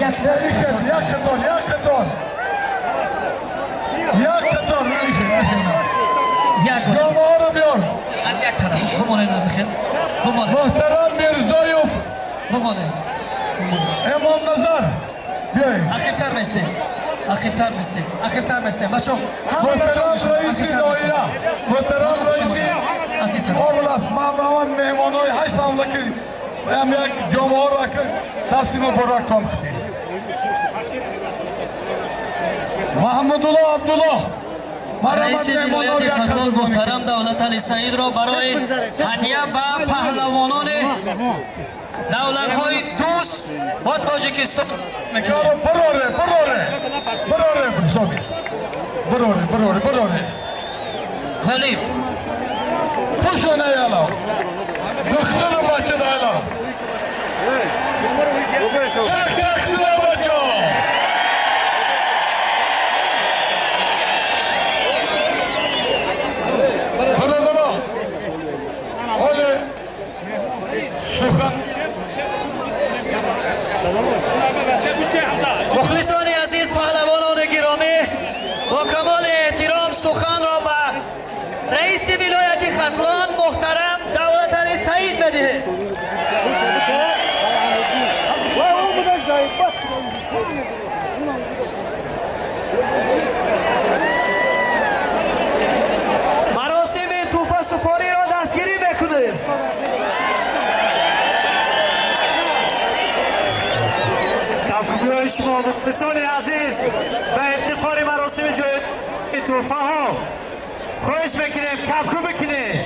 Як Як қатор, як қатор. Як қатор, нахел. Як бор. Ҷомаҳоро биёр. Аз як тараф бимонед, нахел. Бимонед. Муҳтарам Мирзоев. Бимонед. Эмомназар. Биёед. Ақибтар местем. Ақибтар местем. Ақибтар местем. Бачо, ҳама Муҳтарам раиси ноҳия, муҳтарам раиси Аз ин тараф. област, марҳамат, меҳмонҳои ҳашт мамлакат ҳам як ҷомаҳоро дасти муборактон кунед. Маҳмудулло Абдуллоҳ, марҳамат, Раиси меҳмонҳоро вилояти як Хатлон қадр. муҳтарам Давлатали Саидро барои ҳадя ба паҳлавонони давлатҳои дӯст бо Тоҷикистон мекунем. Чаро бироре, бироре, бироре, Собир, бироре, бироре, бироре. Ғолиб. Пӯшона яло духтару бача дайло. Так, так, сюда, бачо. Бародаро, ҳоле сухан Мухлисони азиз, паҳлавонони гиромӣ, бо камоли эҳтиром суханро ба раиси вилояти Хатлон муҳтарам Давлатали Саид медиҳем. Маросими тӯҳфасупориро дастгирӣ мекунем. Кафкӯбиҳои шумо, мухлисони азиз, ба ифтихори маросими ҷои тӯҳфаҳо хоҳиш мекунем, кафкӯб бикунед.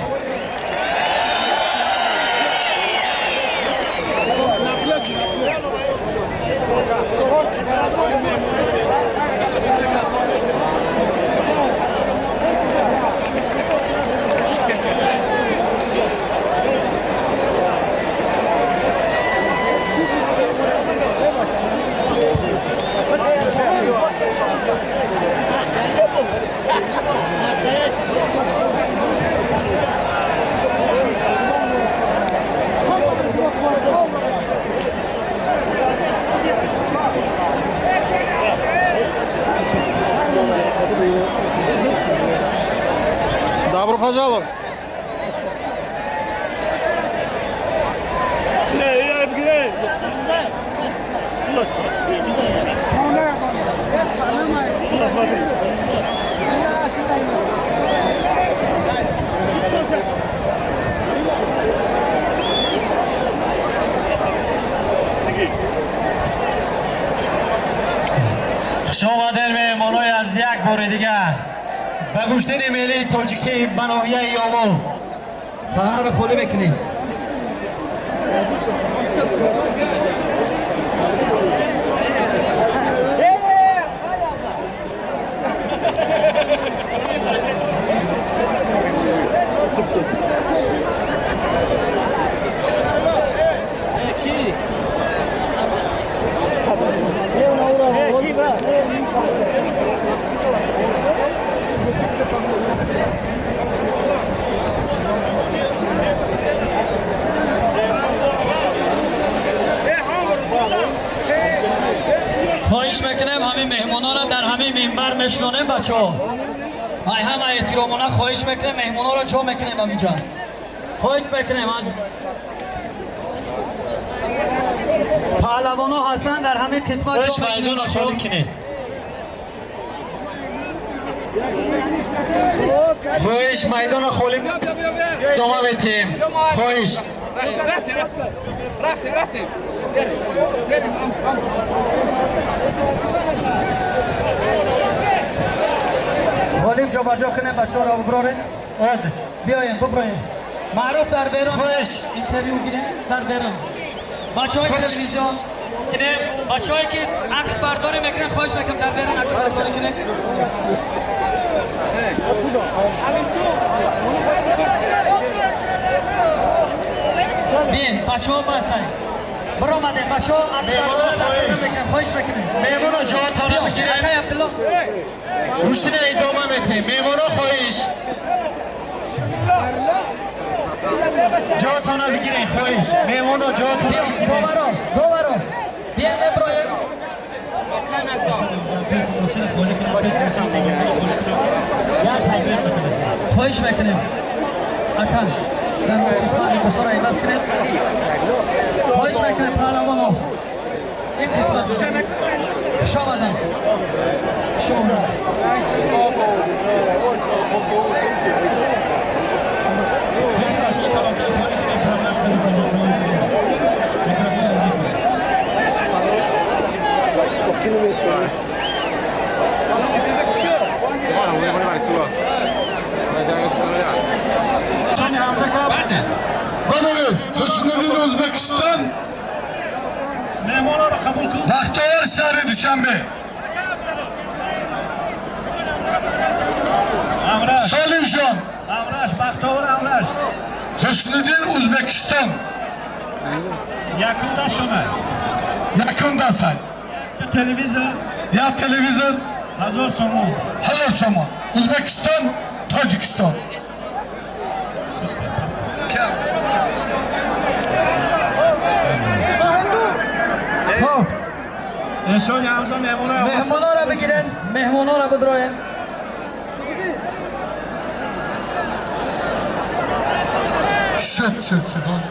Добро пожаловать! Хуш омадед, меҳмонои аз як бори дигар ба гӯштини миллии тоҷикӣ ба ноҳияи Ёву. Саҳнаро холӣ мекунем. Хоҳиш мекунем, ҳамин меҳмононро дар ҳамин минбар мешинонем. Бачаҳо, ай ҳама эҳтиромона хоҳиш мекунем, меҳмононро ҷо мекунем ҳаминҷа. Хоҳиш мекунем, аз паҳлавонҳо ҳастанд, дар ҳамин қисмат ҷо Хоҳиш, мекунем. майдонро холӣ кунед. Хоҳиш, майдонро холӣ, идома метиҳем. Хоҳиш. Рафтем, рафтем. Берем. Ғолиб, ҷобаҷо кунем бачаҳоро, биброред. Ҳозир. Биёем, биброем. Маъруф, дар берун. Хоҳиш. Интервю гирем дар берун. Бачаҳои телевизион, бачаҳое ки аксбардорӣ мекунанд, хоҳиш мекунам, дар берун аксбардорӣ кунед. Биен, бачаҳо, басай биромадем, бачаҳо, аксбардорӣ дар берун мекунем, хоҳиш мекунем. Меҳмоно, ҷоатонро бигиред. Акай Абдулло. Гӯштина идома метиҳем. Меҳмоно, хоҳиш. Ҷоатонро бигиред, хоҳиш. Меҳмоно, ҷоатонро бигиред. Доваро, доваро, биен, меброем. Хоҳиш мекунем, ака, дар қисмат либосҳоро иваз кунед. Хоҳиш мекунем, паҳлавоно, ин қисмат. Хуш омадед, хуш омадед. Banarız, Hüsnüddin O'zbekiston, Baxtovar shahri, Dushanbe. Solimjon. Amrash, Baxtovur Amrash. Hüsnüddin O'zbekiston. Yakunda шуна. Yakunda say. Телевизор. Я телевизор. 1000 сомон. 1000 сомон. O'zbekiston, Tojikiston. Kam? Хоб. Эшон Ҳамза меҳмонои Меҳмонора бигирен, меҳмонора бидроен. Шуд, шуд, шуд.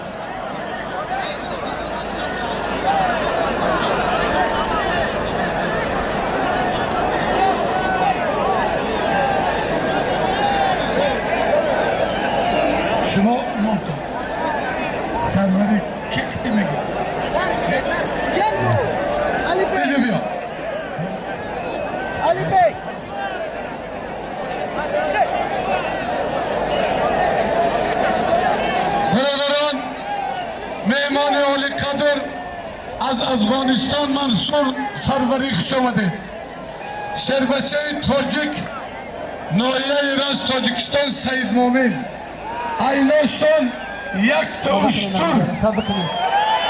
Шумо номтон? Сарвари ки қити мегирад? Иҷо биё. Ali Bey. Бародарон, меҳмони олиқадр аз Афғонистон Мансур Сарварӣ, хуш омадед. Шербачаи тоҷик, ноҳияи Рашт, Тоҷикистон, Саид Муъмин. Айношон якта уштур. Сабр кунед,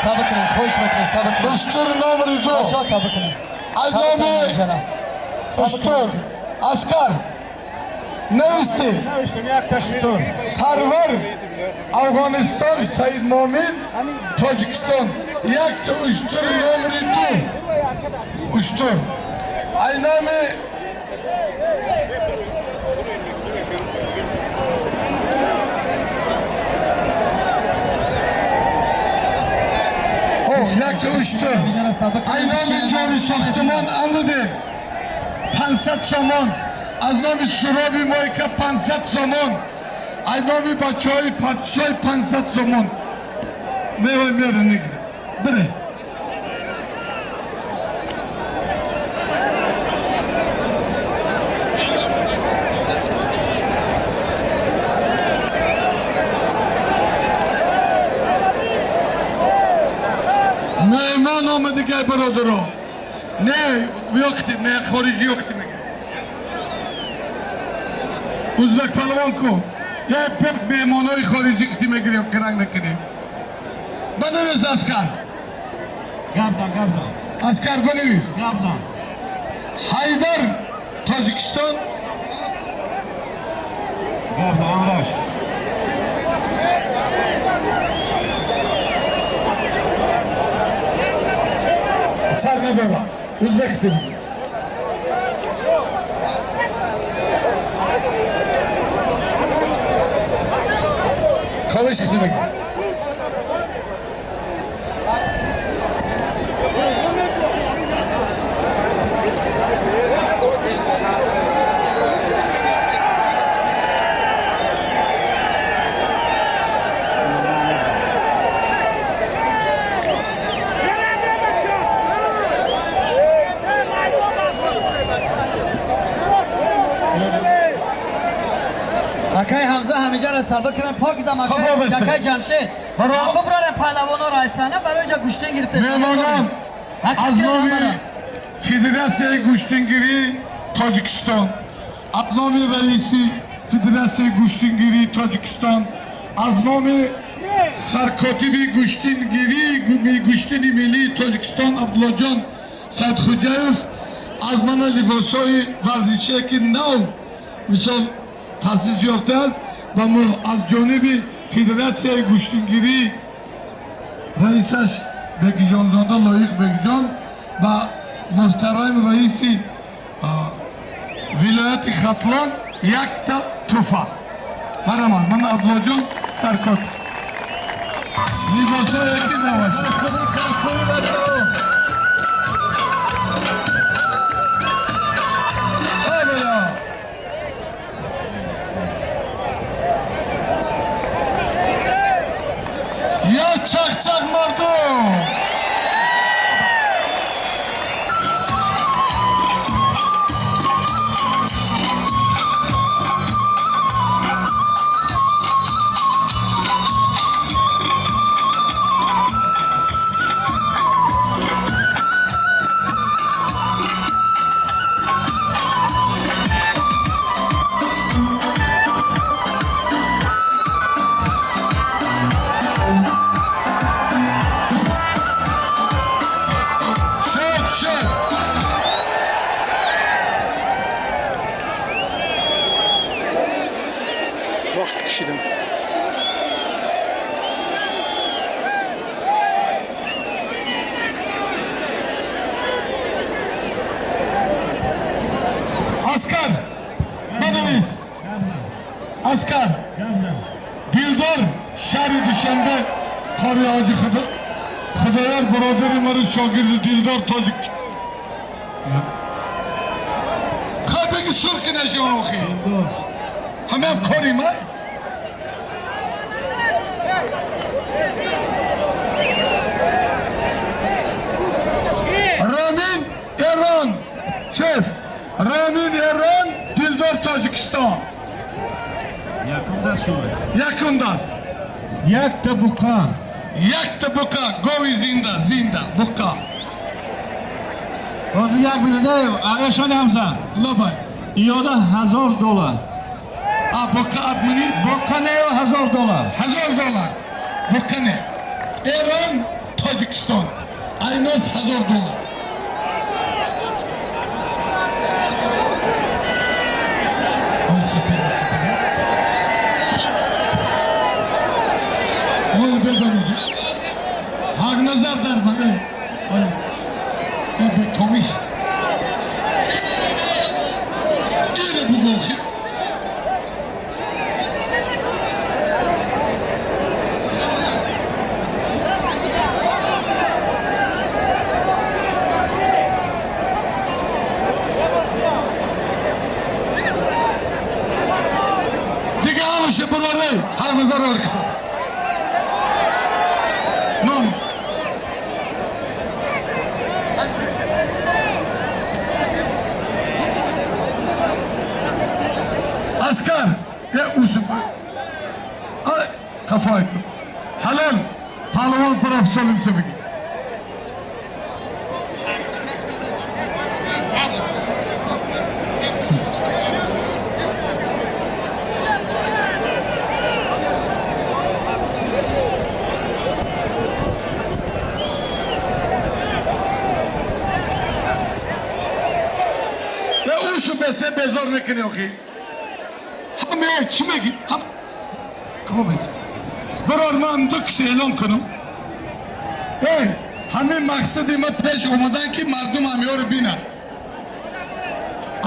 сабр кунед, хоҳиш мекунем, сабр кунед. Уштур номери 2. Бачаҳо, сабр кунед. Аз номи уштур Аскар нависти. Сарвар Афғонистон, Саид Муъмин Тоҷикистон, якта уштур номери 2, уштур ай номи О, якта уштур ай номи ҷони сохтумон амуде 500 сомон, аз номи Суроби Мойка 500 сомон, аз номи бачаҳои Партисой 500 сомон. Мевай мера нигир бире. Меҳмон омадигай, бародаро. Не, ёқти ме хориҷи ёқти мега. Узбек палвон ку. Я пеп меҳмонои хориҷӣ қити мегирем, киранг накунем. Банавис, Аскар. Гапзан, гапзан. Аскар, банавис. Гапзан. Ҳайдар, Тоҷикистон. Гапзан, Амраш. Фарқ надора. Узбек қити. Ковиш қити мегирем. Акай Ҳамза, ҳамиҷаро сабр кунам, покизам. Хоб, обастед. Акай Ҷамшед, бубрарем паҳлавоноро айсана барои ҷа гӯштин гирифта. Меҳмонон, аз номи Федератсияи гӯштингирии Тоҷикистон, аз номи раиси Федератсияи гӯштингирии Тоҷикистон, аз номи саркотиби гӯштингирии гӯштини миллии Тоҷикистон Абдуллоҷон Саидхуҷаев, аз мана либосҳои варзишие, ки нав мисол таъсис ёфтааст, ва мо аз ҷониби Федератсияи гӯштингирии, раисаш Бекиҷонзода Лоиқ Бекиҷон ва Муҳтарам раиси вилояти Хатлон якта туҳфа. Марҳамат, ман Абдуллоҷон саркот. Либосҳое ки наваст. Я чақ-чақ мардум! Вақт кашидам. Аскар, бинавис. Аскар, Дилдор, шаҳри Душанбе, қори ҳоҷи Худоёр, бародари маро, шогирди Дилдор, тоҷик. Хай, беги, сурхи нашон охи. Ҳамаам кори май? Рамин Эрон, шеф, Рамин Эрон, Дилдор Тоҷикистон. Якум даст. Якта буқа. Якта буқа, гови зинда, зинда, буқа. Ҳозир як минут, ағашони Ҳамза. Лабай. Иёда 1000 доллар. А буқа админи? Буқа не, 1000 доллар. 1000 доллар. Буқа не. Эрон, Тоҷикистон. Айнос 1000 доллар. Ой, бедонӣ. Ҳақназар дар бага. Ой. Э, бекомиш. Ире бугохи. Дига ҳамаша бурорей, ҳақназар орхи. Ном. Аскар, я усуп. Ай, қафой кун. Ҳалол, паҳлавон тараф солим бигӣ. Е, усу бесе безор мекунӣ охи. Ҳаме чӣ мегӣ? Ҳам қабул бес. Бирор, ман ду киси эълон кунам. Эй, ҳамин мақсади ма пеш омадан, ки мардум ҳамиёро бинанд.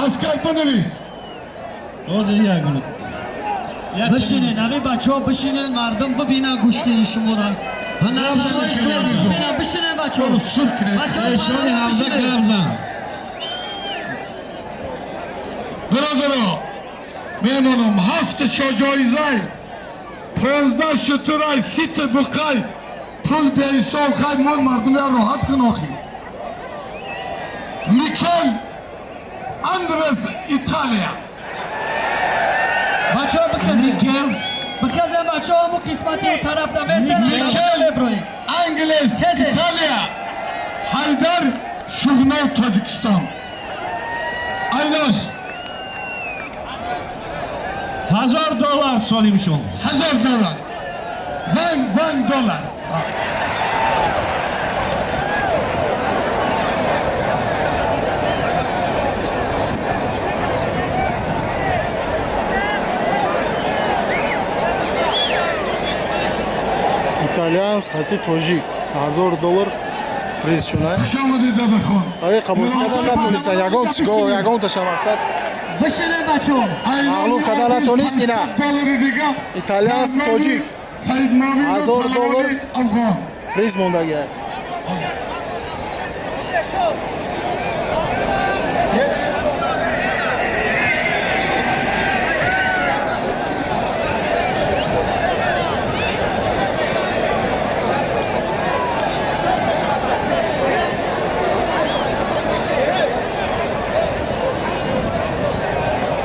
Аскар, бинавис. Ҳозир як минут. Бишинен, ҳамин бачаҳо бишинен, мардум бибинанд гӯштини шуморо. Ҳунармандои шумо бибинанд, бишинен, бачаҳо. Сур кунед. Эшони Ҳамза гап. Бародаро, мемонам, ҳафта шоҷоизай, 15 шутурай, 30-та буқай, пул беҳисоб. Хай, мон мардум я роҳат кун охи. Микел Андрес, Италия. Бачаҳо, бихезен. Микел. Бихезен, бачаҳо, ҳамун қисмати у тарафда месен. Микел Англес, Хезе. Италия. Ҳайдар Шуғнов, Тоҷикистон. Айнош. 1000 доллар солимшон. 1000 доллар. One, one dollar. Итальянс хати тоҷик 1000 доллар. Призшона. Хуш омадед, Дадахон. Ай, қабул кардан натониста, ягон чиго, ягон таша мақсад. Бишинед, бачаҳо. Мағлуб кардан натонист ина. Доллари дига. Итальянс тоҷик. Саид Маминов 1000 доллар. палавони афғон. Приз мондагия.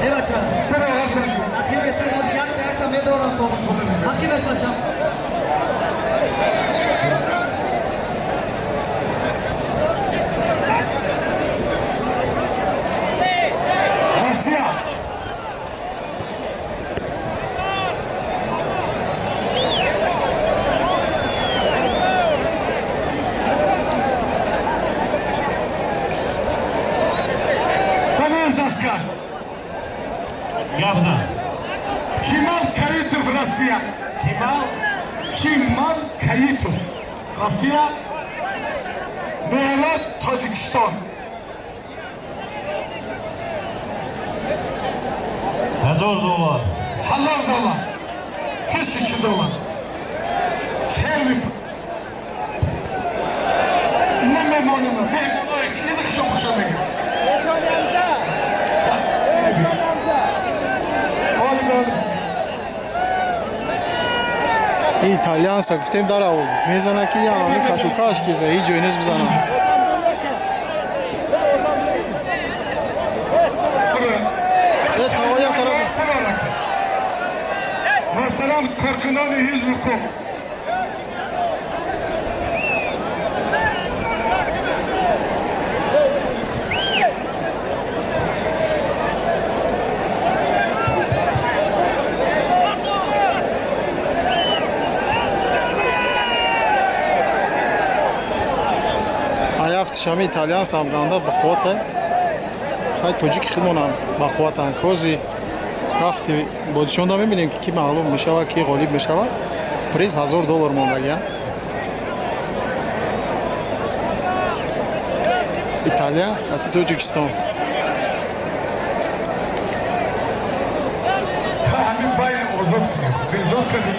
Э, бача. Ақиб эсен, ҳозир якта якта медорам то. Ақиб эс, бача. Россия. Бамез, Аскар. Гап зан. Кимал Каитов, Россия. Кимал. Кимал Каитов. Россия. Меҳрад, Тоҷикистон. 1000 доллар. 1000 доллар. 1000 доллар. Хеле не мемонем, меҳмонои хеле хушом хушом мегирам. Олим, олим. Ин итальянса гуфтем, дарав мезана ки ями кашукаш киза ҳеҷ ҷой нест бизана. Э, тавоя тараф. Муҳтарам коркунони ҳизби ҳуқуқ. Аяфтишами итальянсам ганда бақуввата. Хай, тоҷики худмонам бақувватан. Кози рафти бозишонда мебинем, ки ки маълум мешавад, ки ғолиб мешавад. Приз 1000 доллар мондагия. Италия хати Тоҷикистон. Ҳамин байн озод кунед. Безор кардед.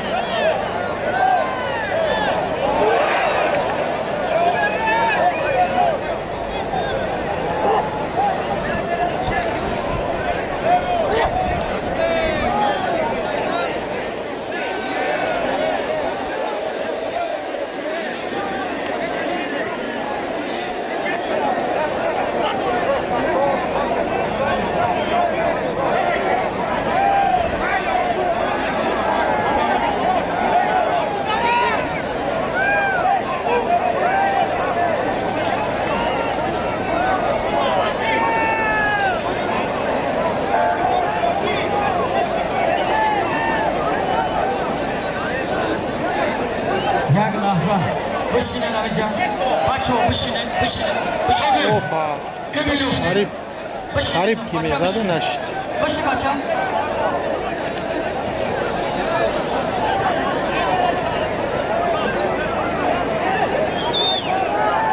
Як лаҳза. Бишинед ҳамиҷа. Бачаҳо, бишинед, бишинед. Бишинед. Опа, қариб, қариб ки мезаду нашид. Бишин, бача.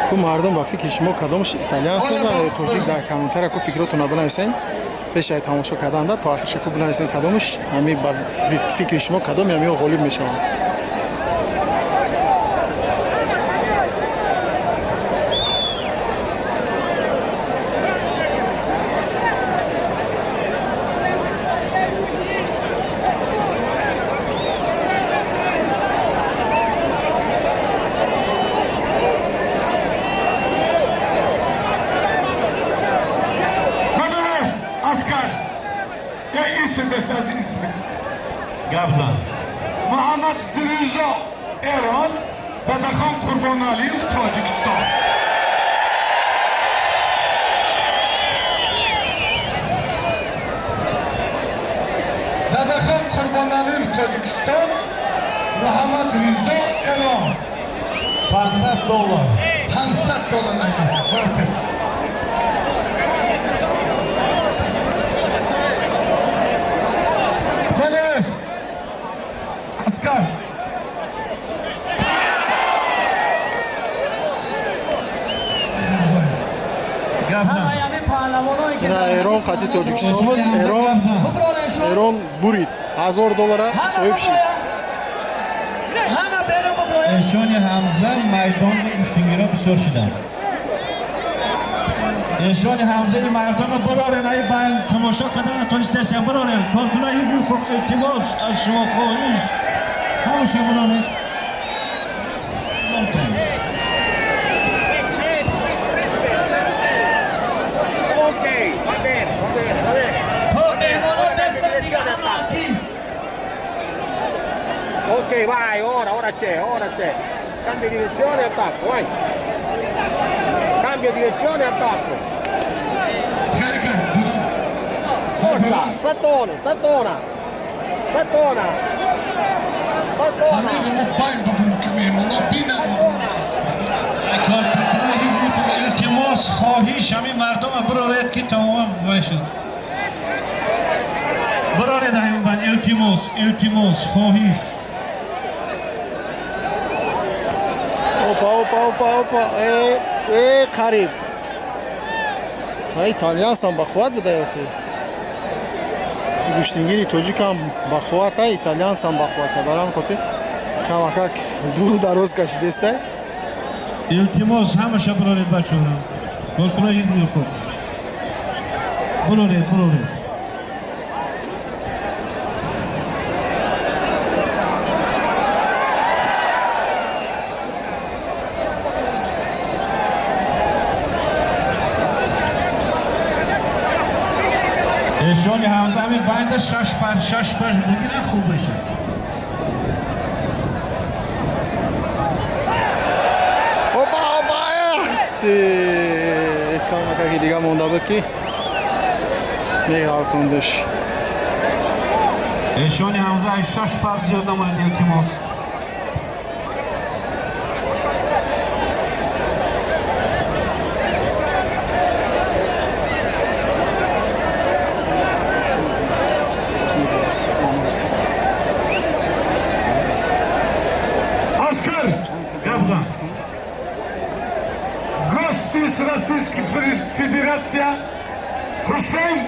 Ку мардум, ба фикри шумо кадомш итальянс мезанад ё тоҷик? Дар комментария ку фикротонро бинависен. Пешаи тамошо карданда то ахирша ку бинависен, кадомш ҳами ба фикри шумо кадоми ҳамиҳо ғолиб мешаванд. Бадавов, Аскар. Як исм бесаз исм. Гап зан. Муҳаммад Зиризо, Эрон, Дадахон Қурбоналиев, Тоҷикистон. Дадахон Қурбоналиев, Тоҷикистон, Муҳаммад Ризо, Эрон. 500 доллар. 500 доллар айнан. Балев, Аскар. Ина Эрон хати Тоҷикистон буд. Эрон бурид. 1000 доллара соҳиб шид. Ҳама берун буброед. Эшони Ҳамза, майдони гӯштингиро бисёр шиданд. Эшони Ҳамзаи мардума барорен, ай байн тамошо кардан натонистесен, барорен. Коркуна ҳизби худ, илтимос аз шумо, хоҳиш. Ҳамаша барорен. Ok, va bene, va bene, va bene. Хоб, меҳмонҳо бестан дига, ҳама акил. Ok, vai, ora, ora c'è, ora c'è. Cambio direzione, attacco, vai. Cambio direzione, attacco. Forza, strattone, strattona. Strattona. Strattona. Ҳамин мо байн бубинем, ки меҳмонҳо бинанд. Коркуна ҳизби худ, илтимос, хоҳиш, ҳамин мардума бароред, ки тамоман вай шуд. Бароред ҳамин байн, илтимос, илтимос, хоҳиш. Опа, опа, опа, опа, э, э, қариб. А итальянсам бақувват буда охи. Гӯштингири тоҷикам бақуввата, итальянсам бақуввата. Барои ҳамин хотир камакак дуру дароз кашидеста. Илтимос, ҳамаша бароред, бачаҳо. Коркуна ҳизби худ. Бароред, бароред. Эшони Ҳамза, ҳамин байнда шаш пар, шаш пар бигиран, хуб мешад. Опа, опа, эх, камакаки дига монда буд, ки меғалтондаш. Эшони Ҳамза, ай шаш пар зиёд намонед, илтимос. Аскар! Гап зан. Гости с Российской Федерация Хусейн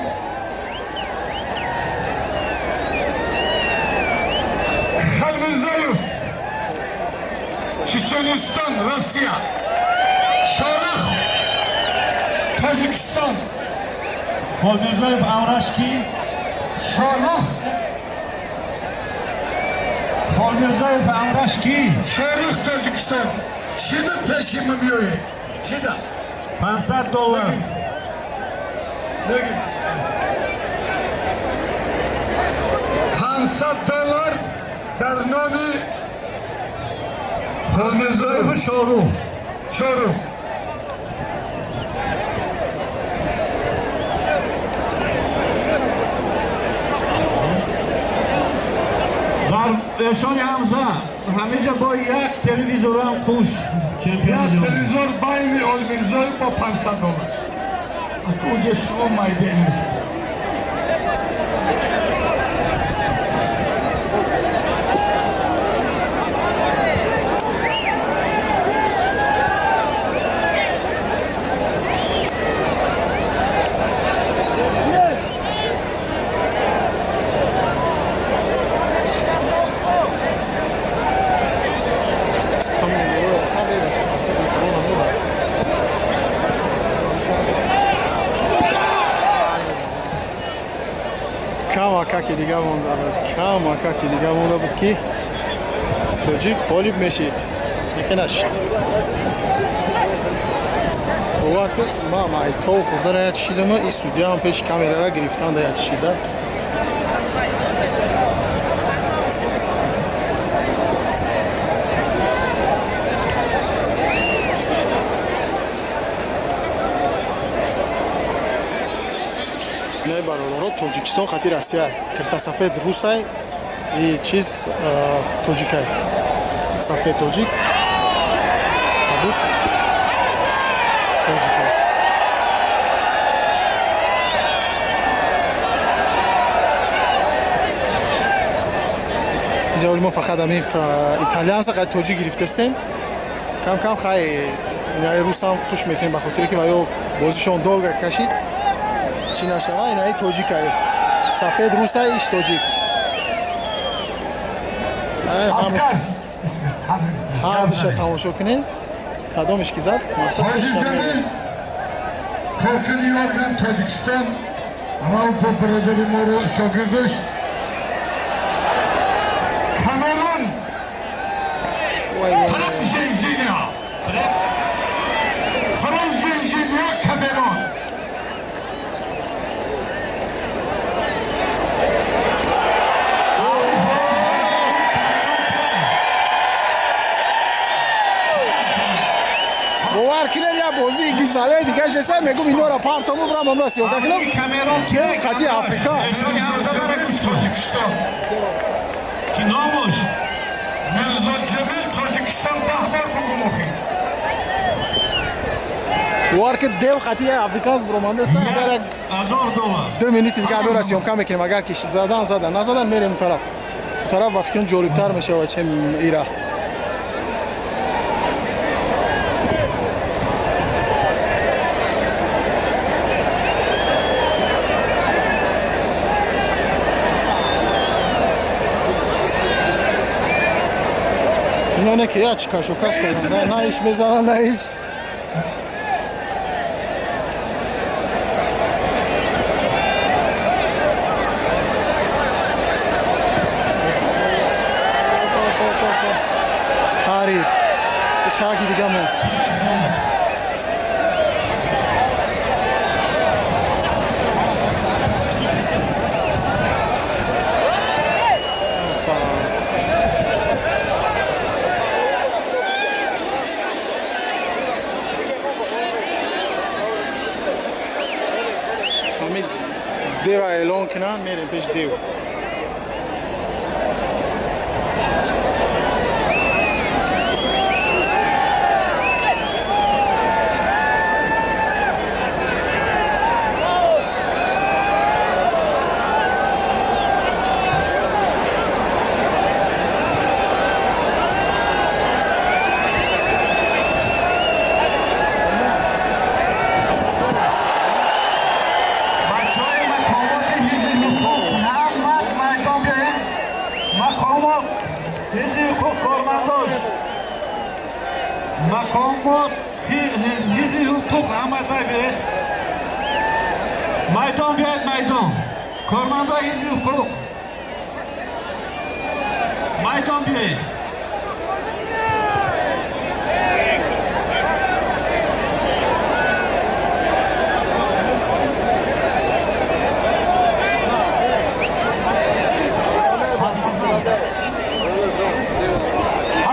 Халмирзаев, Чеченистан, Россия. Шарах, Таджикистан. Холмирзоев амраш ки? Шарах. Холмирзоев амраш ки? Шарах, Таджикистан. Чида пеши ма биёе? Чида? 500 доллар. Бегим. 500 доллар дар номи Холмирзоеву Шорух. Шорух. Дар эшони Ҳамза ҳаминҷа бо як телевизорам хуш чемпиони Як ҷаҳон. телевизор байни Олмирзоев бо 500 доллар. Ака, уҷа шумо майда немисед. Камакаки дига монда буд, камакаки дига монда буд, ки тоҷик ғолиб мешид, яке нашид. Бовар кун, ма майтов хурдара як чишидама, и судьяам пеши камерара гирифтанда як чишида. Не, бародаро, Тоҷикистон хати Россия, киртасафед русай и чиз тоҷикай, сафед тоҷик, кабуд тоҷикай. Инҷа мо фақат ҳамин итальянса қад тоҷик гирифтастем, кам кам хай. Инаи русам хуш мекунем, ба хотире ки ва ё бозишон долго кашид, чӣ нашава. Инаи тоҷикай, сафед русай, иш тоҷик. Аскар. Ҳардуша тамошо кунем, кадомеш ки зад, мақсад. Ҳоҷи Ҷамил, коркуни орган Тоҷикистон, Равпо бародари моро, шогирдаш Камерун. Филип Жинжиня, Филип Жинжиня, Камерун. Бовар кунед, як бозии гизалаи дига шеса, мегум инора партому брам, амра съёмка кунам. Камерун ки? Қати Африка. Тоҷикистон. Ки номуш? Мирзо Ҷамил, Тоҷикистон, 10 бор бугум охи. Бовар ки дев қати як африканс буромандаста, агар як 1000 доллар. 2 минути дига абёра съёмка мекунем. Агар ки задан, задан, назадан, мерем он тараф. Он тараф ба фикрам ҷолибтар мешавад, чем ира. Ино не ки як кашокаш кардан, на иш мезанан, на иш. Харид таки дига мо. Ҳамид дева эълон кунам, мерем пеш дев. Бачаҳои мақомоти ҳизби ҳуқуқ, ҳама майдон биёед. Мақомот ҳизби ҳуқуқ, кормандош мақомот ҳизби ҳуқуқ, ҳама биёед, майдон биёед, майдон. Кормандои ҳизби ҳуқуқ, майдон биёед.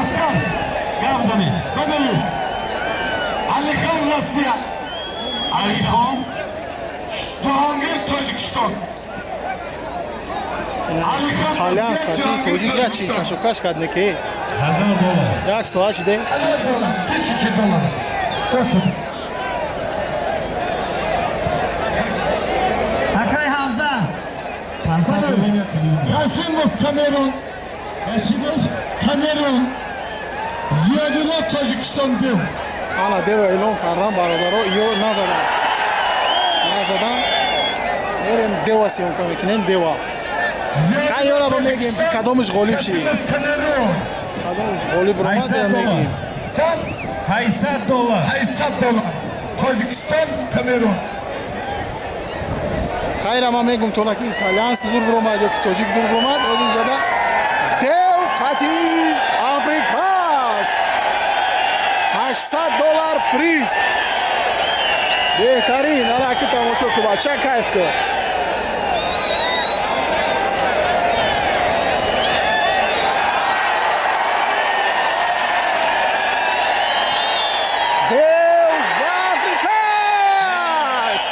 Аскар. Гап занед. Бабелис. Алихан, Россия. Алихон. Ҷаҳонгир, Тоҷикистон. Алихан. Италианс Россия, қати Ҷаҳонгир, тоҷик як чи Тоҷикистон. кашокаш кард, не ки 1000 доллар. Як соат шиде. 1000 доллар, 1000 доллар. Акай Ҳамза. 500 доллар, телевизор. Қасимов, Камерун. Қасимов. Камерун. Зиёдулло, Тоҷикистон, дев. Ана дева эълон кардан, бародаро, ё назадан, назадан, мерем дева съёмка мекунем. Дева хайёра ба мегем ки кадомаш ғолиб шид. Қасимов, Камерун. Кадомаш ғолиб ромад, 800 доллар. мегем. Чанд? 800 доллар. 800 доллар. Тоҷикистон, Камерун. Хайра, ман мегум то ки италианс дур биромад ё ки тоҷик дур биромад. Ҳозир жада дев қати африканс, 800 доллар приз, беҳтарин. Ана ки тамошо ку, бача, кайф ку. Дев ва африканс.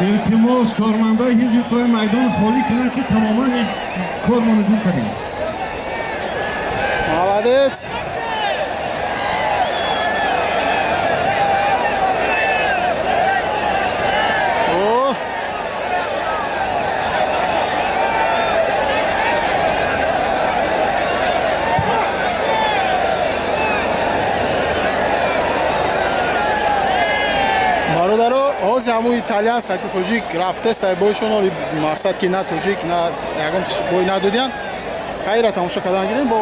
Илтимос, кормандои ҳизби ҳуқуқи майдон холӣ кунанд, ки тамоман кормонро гум кардем. Молодец. О! Ҳозир ҳамун италиянс қати тоҷик рафтест бойшон, мақсад ки на тоҷик, на ягон бой надодиян. Хайра, тамошо кардан гирем, бо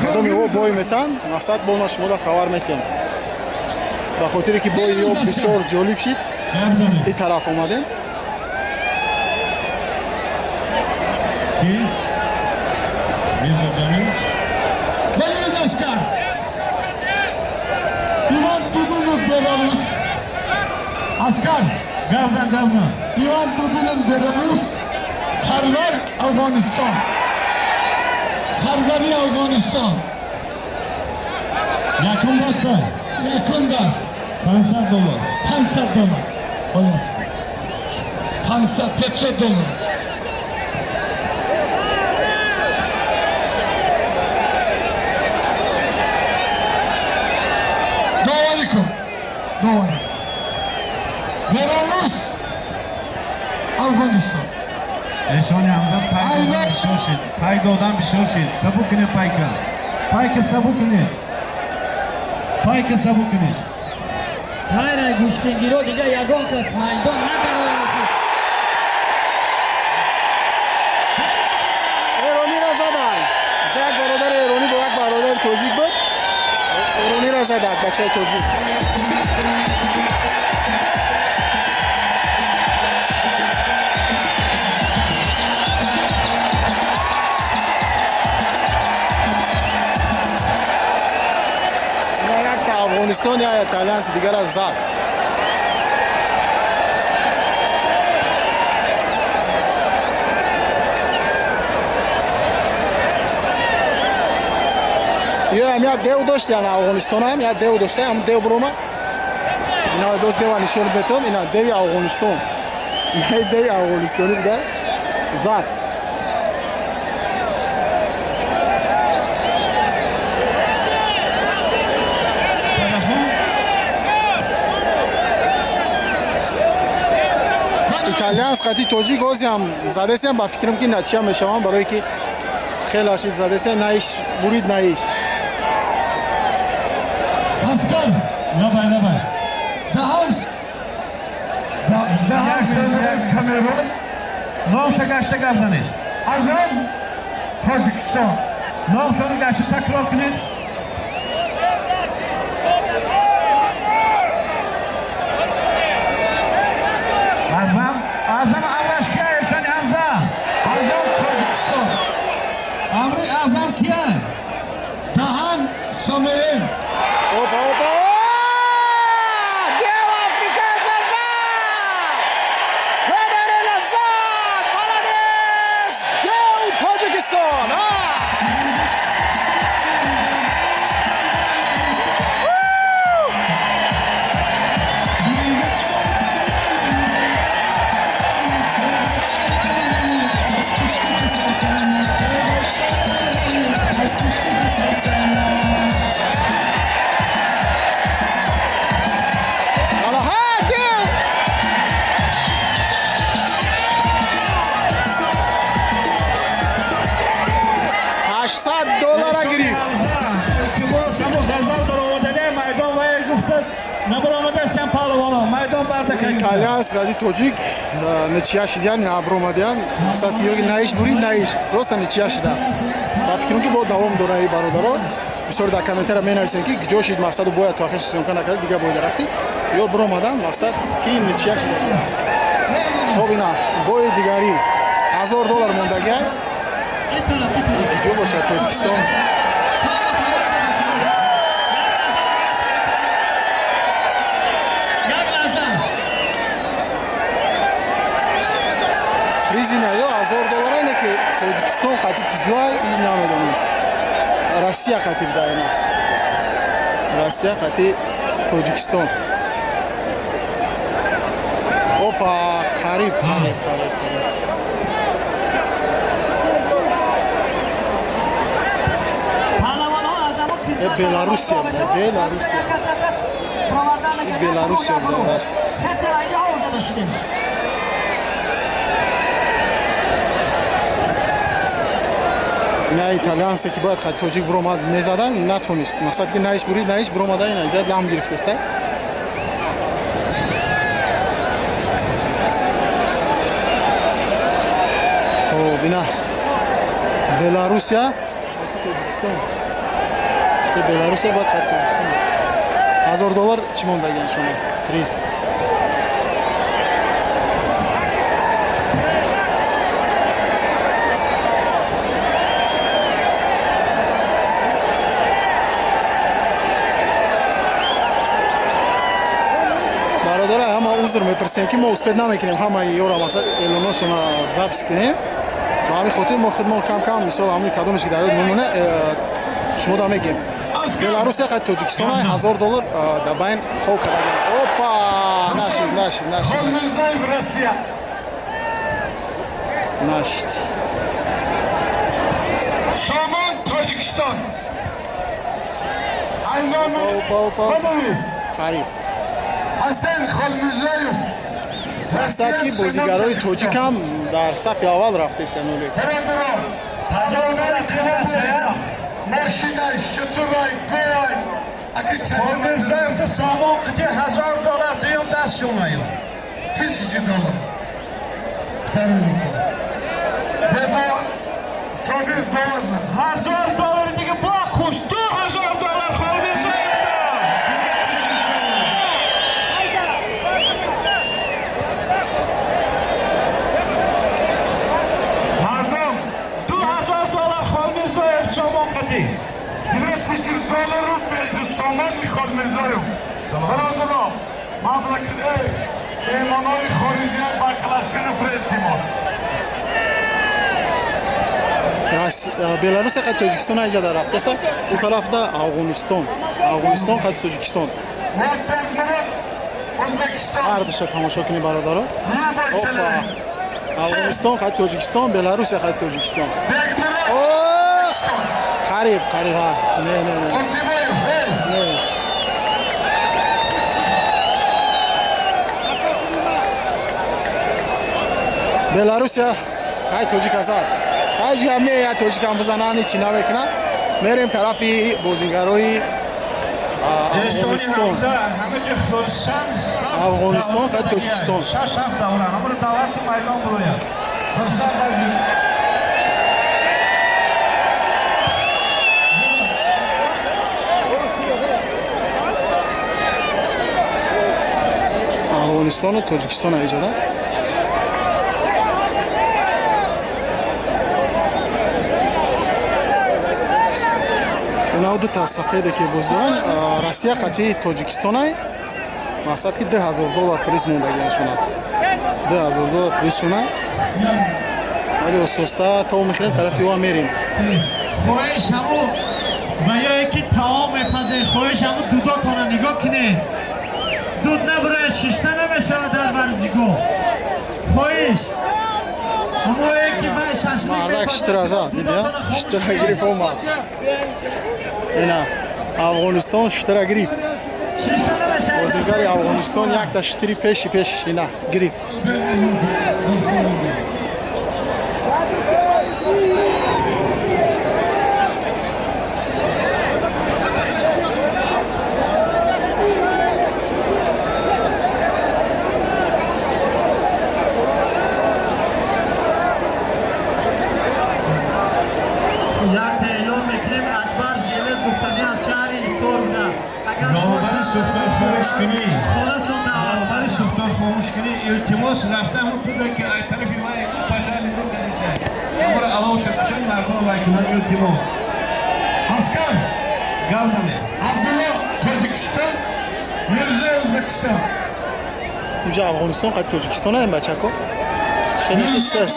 кадоми о бой метан, мақсад бо ма шумода хабар метиҳем. Ба хотире ки бои ё бисёр ҷолиб шид, ин тараф омадем. Ки? Мирзо Ҷамил. Беларус Аскар. Иван Дубинов, Беларус. Аскар. Гап зан, гап зан. Иван Дубинов, Беларус. Сарвар, Афғонистон. Сарвари Афғонистон. Якум даста. Якум даст. 500 доллар. 500 доллар. 500 500 доллар. Доварӣ кун. Доварӣ. Беларус, Афғонистон. Эшони Ҳамза пай додан бисёр шид. Пай додан бисёр шид. Сабук кунед пайка. Пайка сабук кунед. Пайка сабук кунед. Ғайр аз гӯштингиро дига ягон кас майдон надарояд. Эронира задан. Як бародари эронӣ бо як бародари тоҷик буд. Эронира задак бачаи тоҷик. Ина якта Афғонистон, я италиянси дигара зад. Ё ҳам як дев дошт, яна Афғонистон ҳам як дев дошта, ҳам дев бирома. Ина дост дева нишон бетон, ина деви Афғонистон. Ина деви Афғонистони буда зад. Телефон. Италиянс қати тоҷик ҳози ҳам задесиям, ба фикрам ки натиҷа мешавам, барое ки хеле ашид задесия, на иш бурид, на иш. Аскар. Лабай, лабай. Даҳам. Даҳам Камерун. Номша гашта гап занед. Азам, Тоҷикистон. Номшони гашта такрор кунед. Азам, Азам амраш кия, Эшони Ҳамза? Азам, Тоҷикистон. Амри Азам кия? Даҳам Самеин. Опа, опа! Дев африканса зад! Камерела зад! Молодец! Дев Тоҷикистон! А! Алаҳа, дев! $800 гирифт. Илтимос, ҳамон ғазал баромадане майдон ва гуфта набаромадасям паҳлавоно майдон бардака. Италиянс қади тоҷик ничья шидиян, набромадиян. Мақсад ки ёки наиш бурид, наиш. Просто ничья шида. Ба фикрам ки бо давом дора и бародаро. Бисёр дар комментария менависем ки куҷо шид, мақсаду бояд то охир съёмка накарда, дига боида рафтӣ. Ё биромадан, мақсад ки ничья шида. Хоб, ина бои дигарӣ $1000 мондагия. Куҷо бошад? Тоҷикистон. Як лаҳза. Призина ё $1000 ине ки Тоҷикистон қати куҷоа, и намедонем. Россия қати буда ина. Россия қати Тоҷикистон. Опа, қариб, қариб, қариб, қариб. Паҳлавонҳо аз ҳамон қисмат Белоруссия буда, Белоруссия. Белоруссия буда. Касе инҷо онҷо доштем. Ина италиянсе ки бояд қати тоҷик биромад мезадан, натонист. Мақсад ки наиш бурид, наиш биромада, ина иҷа дам гирифтеста. Ина Беларусия, Тоҷикистон. Беларусия бояд хат Тоҷикистон. 1000 доллар чӣ мондагиан шумо? Приз. Бародара, ҳама узр мепурсем, ки мо успеть намекунем ҳамаи ёра, мақсад, эълоношона запись кунем. Ба ҳамин хотир мо худмон кам кам, мисол, ҳамин кадомеш ки дар ёд мемона, шумо да мегем. Беларусия қад Тоҷикистон 1000 доллар дар байн хоб карда. Опа, нашид, нашид, нашид. Холмирзоев, Россия. Нашид. Сомон, Тоҷикистон. Айноми Опа, опа. Бадавис. Қариб. Ҳасан Холмирзоев. Мақсад, ки бозигарои тоҷикам дар сафи аввал рафтесянули. Бародарон, паҳлавонони қимат, мошинай, шутурай, говай. Аки. Холмирзоевда Сомон қити 1000 доллар дуюм даст шумаю. Тысячи долларов. Второй рукой. Бебо Собир доллар надо. 1000 доллар дига бо хуш 2000 доллар Холмирзоевда. Мардум, 2000 доллар Холмирзоев Сомон қити. 2000 долларов между Сомон и Холмирзоев. Бародарон, мамлакат, эй, меҳмонои хориҷия ба класска нафра, илтимос. Беларусия қад Тоҷикистон айҷа дар рафтеса, у тарафда Афғонистон, Афғонистон қад Тоҷикистон. Мурод, Ӯзбекистон. Ҳардуша тамошо кунед, бародаро. Опа, Афғонистон қад Тоҷикистон, Беларусия қад Тоҷикистон. Бекмурод. О, қариб, қариб, ҳа, не, не, не. Ултибоев, эй. Не. Беларусия хай тоҷик азад, ҳаҷгам не, я тоҷикам бизанан, ҳечи намекунад. Мерем тарафи бозигарои Эшони Афғонистон. Ҳамза ҳама ҷо хурсанд. Афғонистон ва Тоҷикистон. Шаш ҳафт давра ҳамаро даъват ки майдон бурояд. Хурсанд бардем. Афғонистону Тоҷикистон аиҷада. Унав дута сафеде ки боз доран, Россия қати Тоҷикистонай. Мақсад, ки 2000 доллар приз мондагиашона, 2000 доллар призшона, вале ососта то мехӯрем, тарафи ӯ мерем. Хоҳиш, ҳаму ва ё ки таом мепазе, хоҳиш, ҳаму дудотона нигоҳ кунед, дуд набурояд, шишта намешавад дар варзигоҳ. Хоҳиш, ҳамое ки вай шашлик. Мардак штира зад, дидия, штира гирифт, омад. Ина Афғонистон штира гирифт. Шишта намешавад. Бозигари Афғонистон якта штири пеши пеш ина гирифт. Як эълон мекунем: Акбар Желез гуфтанӣ аз шаҳри Ҳисор будааст. Агар Роҳбари сӯхтор хомӯш кунӣ. Хонашон даъват. Роҳбари сӯхтор хомӯш кунӣ, илтимос, рафта ҳамун туда ки ай тарафи вай пожарный дур кадиса. Ҳамаро аловша кушанд, мардум вай кунанд, илтимос. Аскар, Гап занед. Абдулло, Тоҷикистон, Мирзо, Ӯзбекистон. Инҷа Афғонистон қад Тоҷикистон ам, бачако, хеле ҳисс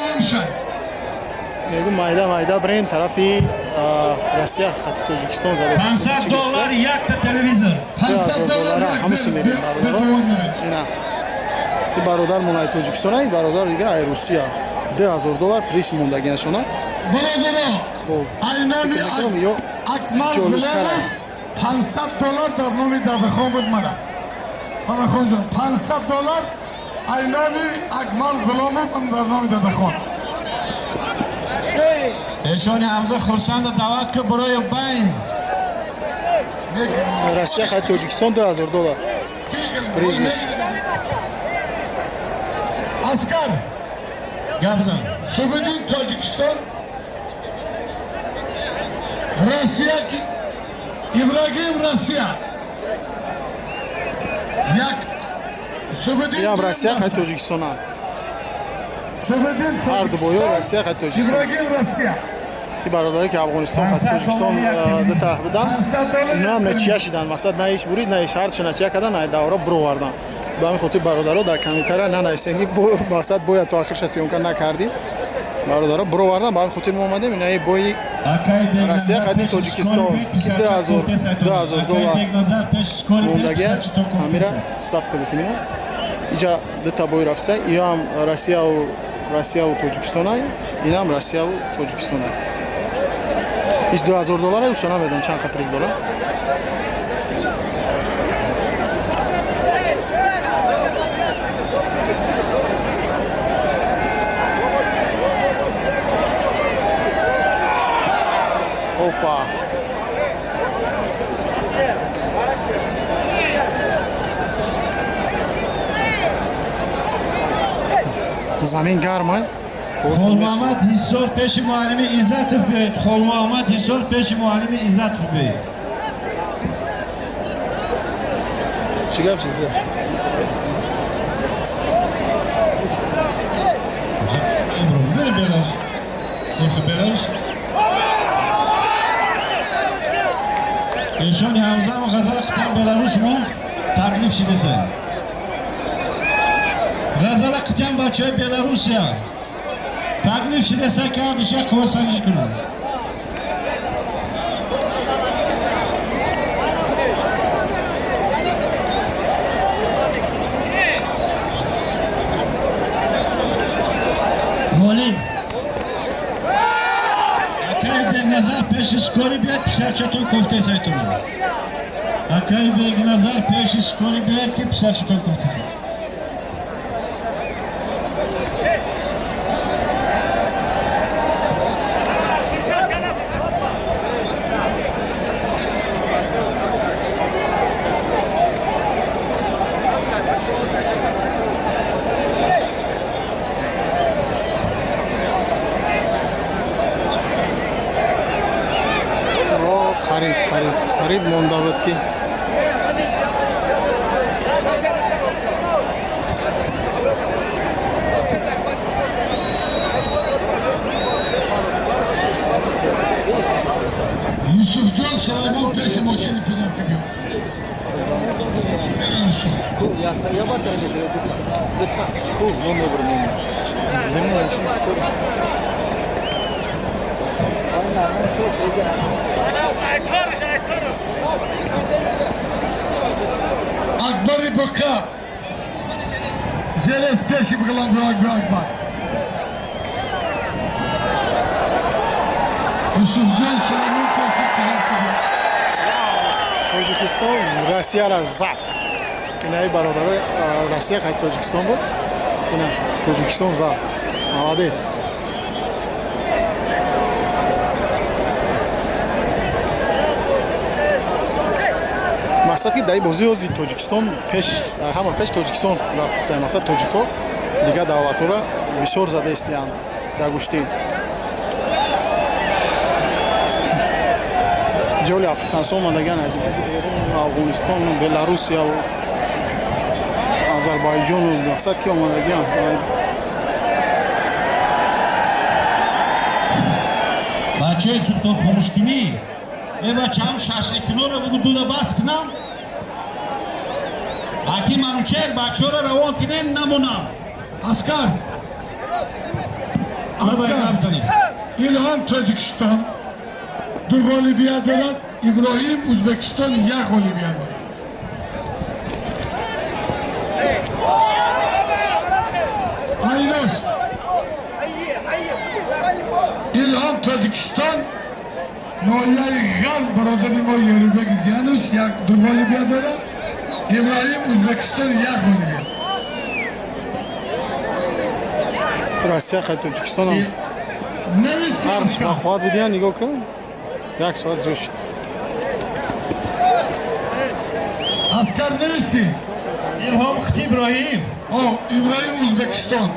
мегу. Майда майда бирем тарафи Россия қати Тоҷикистон зада. 500 доллар якта телевизор. 500 доллар. Доллара ҳамаси мерем, бародаро. Ина и бародар мон ай Тоҷикистон, ай бародар дига ай Русия, 2000 доллар приз мондагиашона. Бародаро, Хуб. Айноми Фикр мекунам, ё Акмал ҷолибтар Ғуломов аст. 500 доллар дар номи Дадахон буд мана. Дадахон ҷон, 500 доллар айноми Акмал Ғуломов дар номи Дадахон. Эшони Ҳамза хурсанда даъват ку барои байн. Россия қати Тоҷикистон, 2000 доллар призиш. Аскар, Гап зан. Субидин Тоҷикистон, Россия, Ибрагим Россия. Як Субидин Иам Россия хай Тоҷикистона. Субидин Ҳар ду боё Россия хай Тоҷикистон. Ибрагим Россия. И бародаре ки Афғонистон хай Тоҷикистон дута будан, инам нечия шидан. Мақсад на иш бурид, на иш ҳарчи начия кардан, ай давра буровардан. Ба ҳамин хотир бародаро дар комментария нанависем ки мақсад бояд то охирша съёмка накардӣ. Бародаро буровардан, ба ҳамин хотир мо омадем инаи бои Россия қадим Тоҷикистон ки 2000 доллар мондагия ҳамира сабт кардесем. Ина иҷа дута бой рафта, иам Россияву Тоҷикистонай, инам Россияву Тоҷикистонай. Иш 2000 доллара уша намедонам чанд ха приз дора. Опа. Замин гармай. Холмуҳаммад Ҳисор пеши муаллими Иззатов биёед. Холмуҳаммад Ҳисор пеши муаллими Иззатов биёед. Чӣ гап чизе? Эшони Ҳамзаму Ғазала қитъан Беларус мо таклиф шидаса. Ғазала қитъан бачаҳои Беларусия таклиф шидаса, ки ҳардуш як қуввасанҷӣ кунанд. Ғолиб. Акай Бегназар пеши скори биёд, писарчатон кофтесайтон. Акай Бегназар пеши скори биёд, ки писарчатон кофтесайтон. Қариб, қариб, қариб монда буд ки. Юсуфҷон Сулаймон пеши мошини пизарки биё. Акбари Бука. Желез пеши бғилан бро Акбар Акбар. Юсуфҷон Сулаймон пеши пизарки биё. Тоҷикистон Россияра зад. Инаи бародарои Россия қайд Тоҷикистон буд. Ина Тоҷикистон зад. Молодец. Мақсад ки дар бозии ҳозир Тоҷикистон пеш, ҳама пеш Тоҷикистон рафтиста. Мақсад тоҷико дигар давлатҳоро бисёр зада истиянд дар гӯштӣ. Ҷоли африкансо омадаган Афғонистону Беларусияву Озарбойҷону мақсад ки омадагиан. Бачаи султон хомӯшкунӣ, э бачаам шашликуноро бугу дуда бас кунам. Аки Манучер бачаҳоро равон кунем намонам. Аскар. Аскар. Аскар. Илҳом Тоҷикистон ду ғолибият дорад, Иброҳим Ӯзбекистон як ғолибият дорад. Айнаш. Илҳом Тоҷикистон ноҳияи Ғарб бародари мо Ёрибек Зиянов як ду ғолибият дорад, Иброҳим Ӯзбекистон як ғолибият. Россия хай Тоҷикистон ҳам ҳардуш бахват будиян, нигоҳ кун. Як соат зиёд шуд. Аскар нависӣ. Илҳом Хити Иброҳим. О, Иброҳим Ӯзбекистон.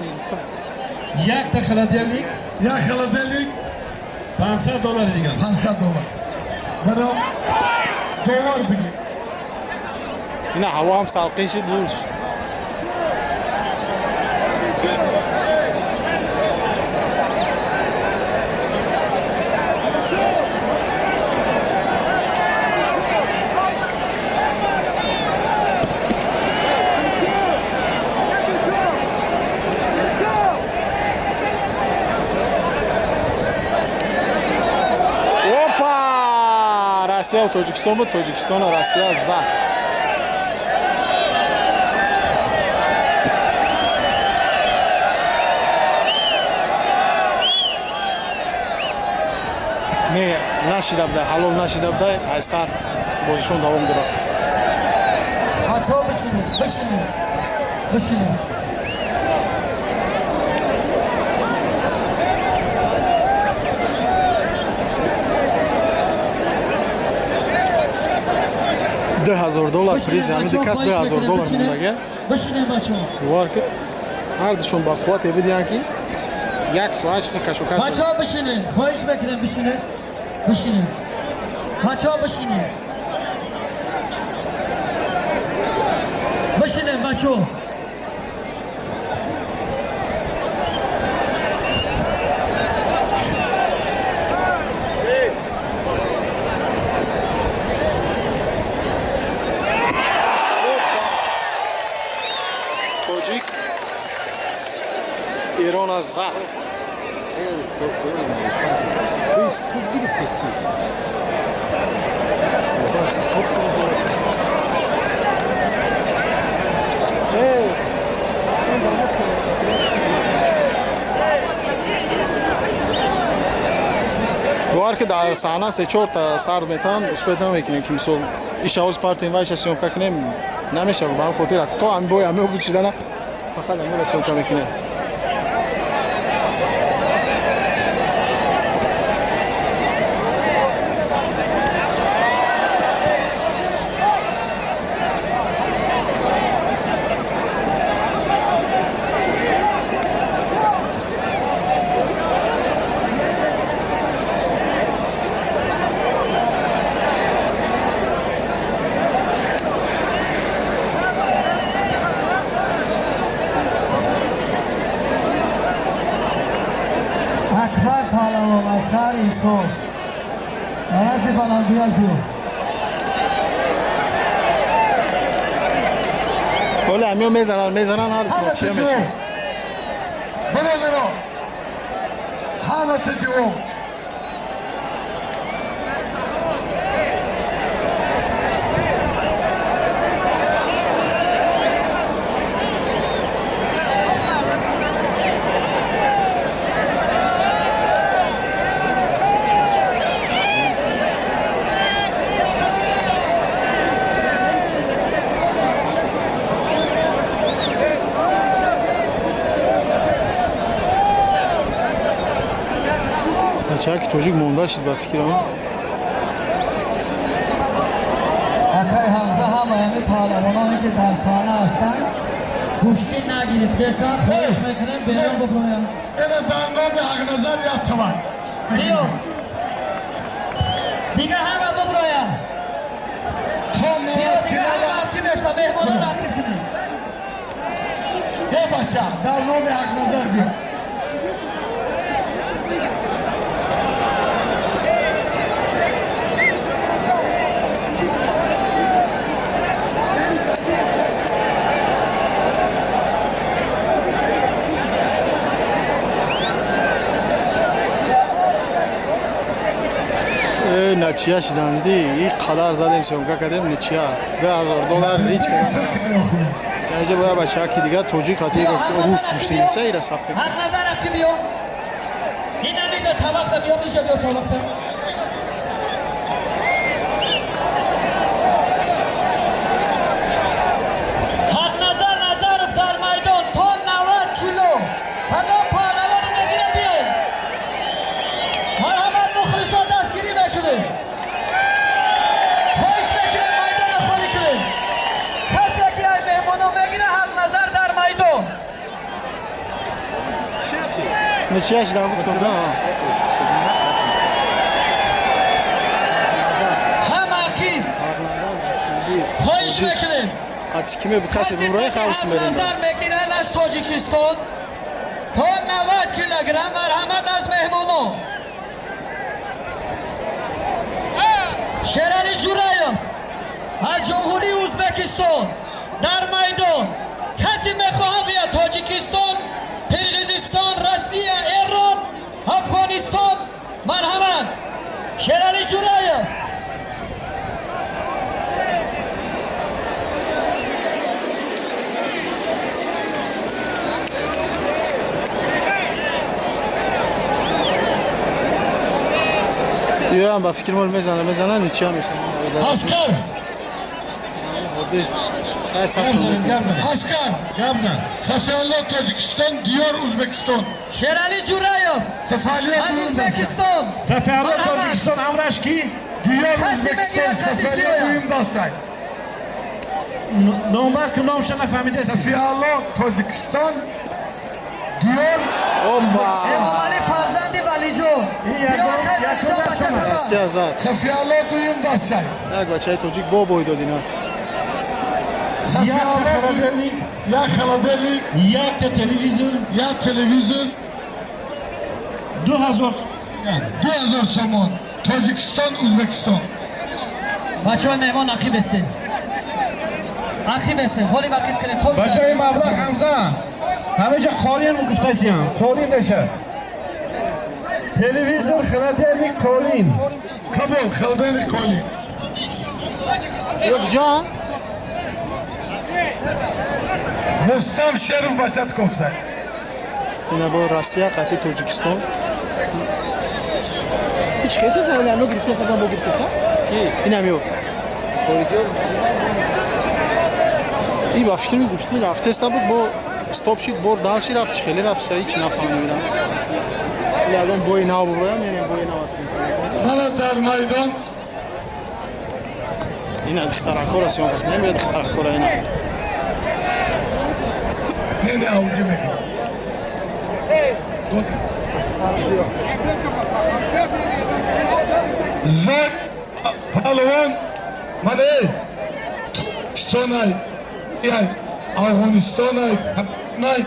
Якта холодильник. Як холодильник. 500 доллар дигар. 500 доллар. Баро доллар бигир. Ина ҳаво ҳам салқин шид луш. Россия ва Тоҷикистон буд, Тоҷикистона Россия зад. Не нашида буда, ҳалол нашида буда, айсар бозишон давом дорад. Бачаҳо бишинед, бишинед, бишинед. $2000 приз, ҳамин ду кас $2000 мондага. Бовар ки ҳардушон ба қуввате бидиҳанд ки як соат шуда кашокаш. Бачаҳо бишинед, хоҳиш мекунем бишинед, бишинед. Бачаҳо бишинед. Бишинед бачаҳо. Ирона зад. Бовар ки дар саҳна се-чорта сард метавон, успет намекунем ки мисол иш овоз партоем ва иша съёмка кунем, намешавад. Ба ҳамин хотир то ҳамин бой ҳамин буд шидана фақат ҳаминро съёмка мекунем. Акбар паҳлавон аз шаҳри Ҳисор назди баландият биё. Ҳоле ҳамиё мезананд, мезананд, ҳар чия мешавад. Бародаро, ҳамата ҷавоб. Бачаки тоҷик монда шид ба фикрам. Акай Ҳамза, ҳама ҳамин паҳлавононе ки дар саҳна ҳастанд гӯштӣ нагирифтесан, хоҳиш мекунем берун биброянд. Ина дар номи Ҳақназар як тавар. Биё. Дига ҳама биброянд. То Биё дига ҳама рақиб ҳастанд, меҳмонон рақиб кунед. Е бача, дар номи Ҳақназар биё. Начия шидан диди, ин қадар задем, съёмка кардем, ничия. $2000 ҳеҷ кардем. Инҷа бояд бачаки дигар тоҷик хати рус гӯштигиса ира сабт кунад. Ҳақназар аки биё. Ина биё тавақта биё, инҷа биё тавақта. Ҳақназар Назаров дар майдон то 90 кило. Кадом паҳлавоне мегирем биёед. Марҳамат мухлисон дастгирӣ мекунем. Хоҳиш мекунем майдонро холӣ кунем. Касе ки ай меҳмоно мегира Ҳақназар дар майдон. Ничья шидан гуфтам, да. Ҳам ақиб хоҳиш мекунем. Қати киме касе буброи хаус мерем. Назар мегиранд аз Тоҷикистон то 90 килограмм, марҳамат аз меҳмонон. Шерали Ҷураев аз Ҷумҳурии Ӯзбекистон дар майдон. Касе мехоҳад биёд Тоҷикистон, Қирғизистон, Россия, Эрон, Афғонистон, марҳамат. Шерали Ҷураев. Ёам ба фикр мол мезана, мезана, ничья мешава. Аскар! Хай, сабт мекунем. Аскар! Гап зан. Сафиалло Тоҷикистон, Диёр Ӯзбекистон. Шерали Ҷураев Сафиалло аз дуюм даста. Ӯзбекистон. Сафиалло Марҳамат. Тоҷикистон, ҳамраш ки? Диёр Касе Ӯзбекистон, мегирад, касе Сафиалло биёяд. дуюм даста. Номбар ки, номша нафаҳмидаст. Сафиалло Тоҷикистон, Диёр. Опа! Эмомалӣ фарзанди Валиҷон. Ин ягон даст омад. Россия зад. Сафиалло дуюм даста. Як бачаи тоҷик бо бой додина. Сафиалло Холодильник. Як холодильник, Якта телевизор, як телевизор, 2000. 2000 сомон. Тоҷикистон, Ӯзбекистон. Бачаҳои меҳмон, ақиб естед. Ақиб естед. Холим ақиб кунед. Пок. Ба ҷои маблағ, Ҳамза, ҳамеҷа қолин гуфтасиям, қолин мешад. Телевизор, холодильник, қолин. Қабул, холодильник, қолин. Ё куҷо? Рустам Шеров бачат кофсай. Ина бо Россия қати Тоҷикистон. Ҳеч хеса зани ано гирифтеса, бо гирифтеса? Ки? Инам ё. И ба фикр ми гӯшти рафтеста буд, бо стоп шид, бор дальше рафт, чӣ хеле рафт, ҳеч нафаҳмидам. Ягон бои нав буброям, мерем бои нав аст. Мана дар майдон. Ина духтаракора съёмка кунем, ё духтаракора ина. Не, не, авҷи мекунам. Зад палвон мана эй Стонай, яй Афғонистонай, най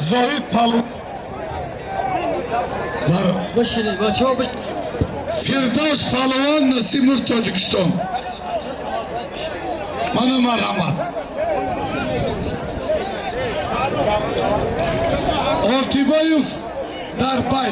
Зоҳид палвон. Бишинед, бачаҳо, бишинед. Фирдавс палвон Насимов Тоҷикистон. Мана марҳамат. Ортибоев дар пай.